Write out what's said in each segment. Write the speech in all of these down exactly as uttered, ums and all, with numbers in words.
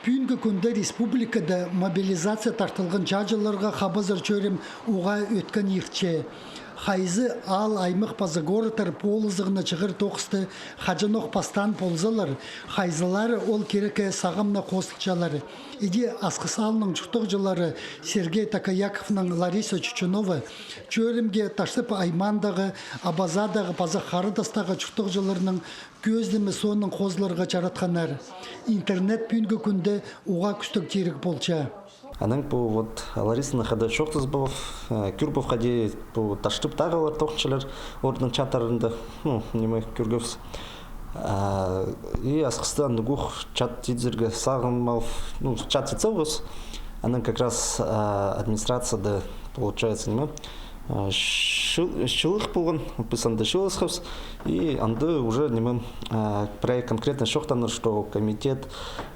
Пӱӱнгі кӱнде республикада мобилизация тартылған чааҷыларға хабазар чӧрім уғаа ӧткін иртче. Хайзы аал, аймах паза городтар полызығны чығыр тоғысты хаҷанох пастаан ползалар, хайзылары ол кирекке сағам на хозылчалар. Іди Асхыс аалның чуртағҷылары Сергей Такаяковнаң Лариса Чучунова чӧрімге Таштып аймаандағы, Абазаадағы паза Хара Тастағы чуртағҷыларның кӧзідімі соонаң хозыларға чаратханнар. Интернет пӱӱнгі кӱнде уғаа кӱстіг тиріг полча. Анаң пу вот Ларисаны хайди чоохтазыбыс, э, кӧрбіс хайди пу Таштыптағылар тоғынчалар орнының чаттарында, ну, ниме кӧргебіс. А, и Асхыста андағох чат тидірге сағынмаабыс, ну, чат тидір салғабыс. Анаң как раз, а, администрацияда, получается, ниме, а, чыл-, чыылығ полған, піс анда чыылысхабыс. И анда уже ниме, а, прай конкретно чоохтанар, что комитет,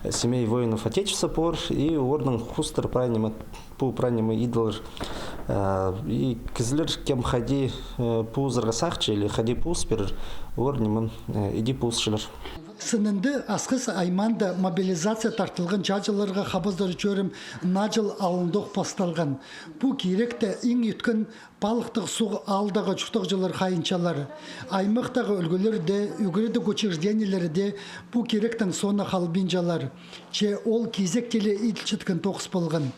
э, семей воинов Отечества пар, и орнының хоостыра прай ниме, пу прай ниме иділер. Э, и кізілер, кем хайди, э, полызарға сағынча или хайди полыс пирер, олар ниме, э, іди полысчалар. Сынында Асхыс аймаанда мобилизация тартылған чааҷыларға хабазар чӧрім наа чыл алнындох пасталған. Пу киректі иң ӧткін Палыхтығ Суғ аалдағы чуртағҷылар хайынчалар. Аймахтағы ӱлгӱлер дее, ӱгредіг учреждениелер дее пу киректең соонаң халбинчалар. Че ол кизектең ле иділчеткен тоғыс полған.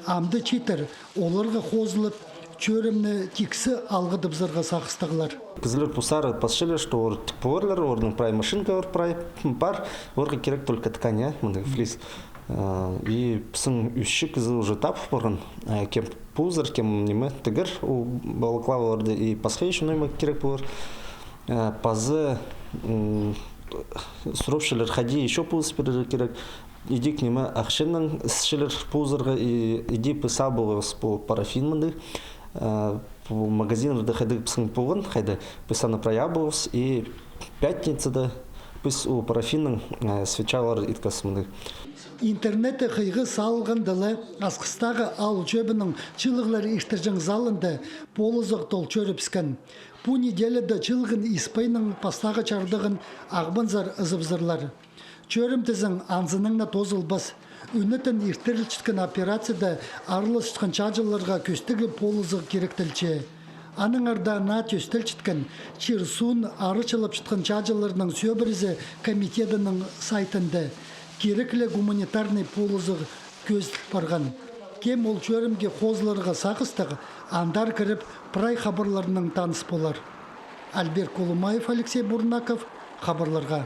Амды чииттер оларға хозылып, чӧрімні тиксі алғыдыбызарға сағыстығлар. Кізілер постары пасчалар, что олар тік поларлар, оларның прай машинка пар, прай пар, оларға кирек только ткань, я, мындағ флис. Э, и пістің ӱс кізі уже тап парған, э, кем полызар, кем ниме тігер, ол балаклаваларды и пасха ещё ниме кирек полар. Э, паза, м, сурапчалар, хайди ещё полыс пирерге кирек. Идӧк ниме ахчанаң ысчалар полызарға, и іди піс алыбыс пу парафин мындағ. Э, пу магазиннарда хайдағ пістің полған, хайда піс аны прай алыбыс, и пятницада піс ол парафиннең, э, свечалар иткебіс мындағ. Интернетте хыйғы салылғанда ла Асхыстағы аал чӧбінің чыылығлар иртірҷең залында полызығ тол чӧрібіскен. Пу неделяда чыылған Испайның пастағы чардығын ағбанзар ызыбызарлар. Чӧрім тізең анзынаң на тоозылбас. Ӱнетін иртірілчеткен операцияда араласчатхан чааҷыларға кӧстіг полызығ киректелче. Аннаңар даа наа тӧстелчеткен чир-суун арачылапчатхан чааҷыларның сӧбірезі комитедінің сайтында кирек ле гуманитарный полызығ кӧзіділ парған. Кем ол чӧрімге хозыларға сағыстығ, андар кіріп, прай хабарларнаң таныс полар. Альберт Кулумаев, Алексей Бурнаков, хабарларға.